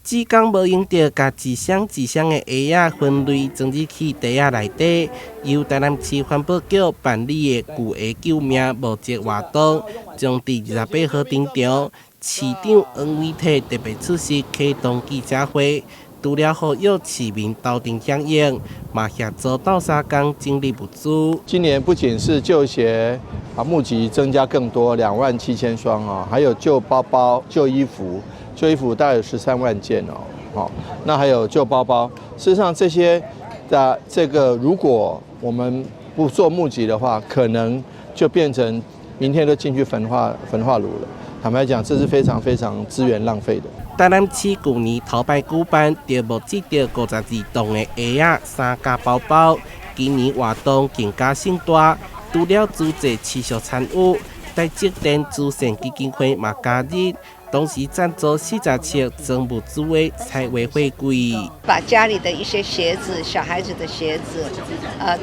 志工無閒著共一箱一箱的鞋仔分類裝入去袋仔內底，由台南市環保局辦理的舊鞋救命募集活動，將佇28號登場。市長黃偉哲特別出席啟動記者會，除了呼籲市民鬥陣響應，嘛協助鬥相共整理物資。今年不僅是舊鞋啊，募集增加更多2萬7千雙啊，還有舊包包、舊衣服。舊衣服大概有13萬件哦，好，那還有舊包包。事實上，這些的這個，如果我們不做募集的話，可能就變成明天都進去焚化爐了。坦白講，這是非常非常資源浪費的。台南市舊年頭擺舉辦，就募集著52噸的鞋仔、衫佮包包。今年活動更加盛大，除了資助持續參與，台積電慈善基金會嘛加入。同時贊助40尺裝物資的彩畫貨櫃。把家裡的一些鞋子、小孩子的鞋子、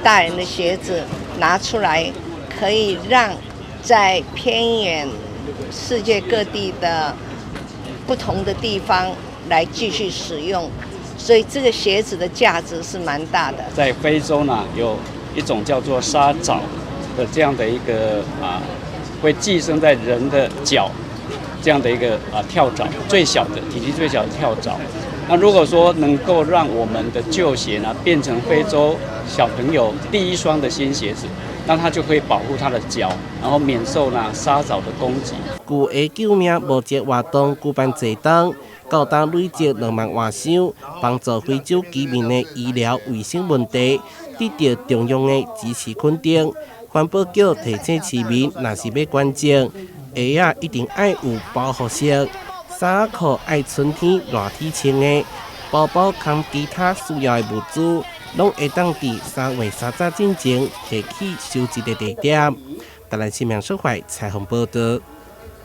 大人的鞋子拿出來，可以讓在偏遠世界各地的不同的地方來繼續使用，所以這個鞋子的價值是蠻大的。在非洲呢，有一種叫做沙蚤的這樣的一個啊，會寄生在人的腳。這樣的一個啊跳蚤，最小的體積最小的跳蚤。那如果說能夠讓我們的舊鞋呢變成非洲小朋友第一雙的新鞋子，那他就可以保護他的腳，然後免受呢沙蚤的攻擊。舊鞋救命募集活動舉辦濟冬，到今累積2萬外箱，幫助非洲居民的醫療衛生問題，得到中央的支持肯定。環保局提醒市民，若是欲捐贈，鞋仔一定愛有包覆色，衫褲愛春天熱天穿的，包包佮其他需要的物資，攏會當佇3月30進前提去收集的地點。台南新聞小懷採訪報導。